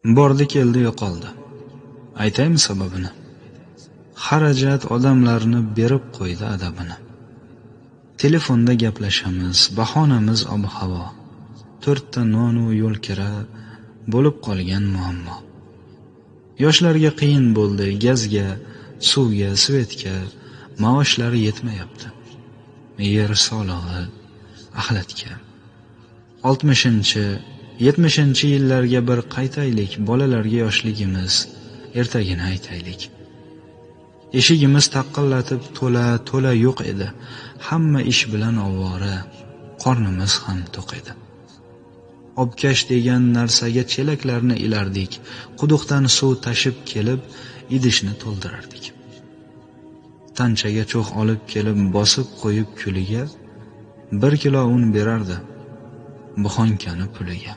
Bordi keldi yo'qoldi. Aytaymi sababini? Xarajat odamlarni berib qo'ydi adabini. Telefonda gaplashamiz, bahonamiz ob-havo. To'rtta nonu yo'lkira bo'lib qolgan muammo. Yoshlarga qiyin bo'ldi, gazga, suvga, svetga maoshlari yetmayapti. Yer solig'i, axlatga. 60-, 70-yillarga bir qaytaylik, bolalarga yoshligimiz ertagini aytaylik. Eshigimiz taqillatib to'la-to'la yo'q edi. Hamma ish bilan ovora, qornimiz ham to'q edi. Obkash degan narsaga chelaklarni ilardik, quduqdan suv tashib kelib, idishni to'ldirardik. Tanchaga cho'g' olib kelib bosib qo'yib kuliga 1 kilo un berardi, buxonkani puliga.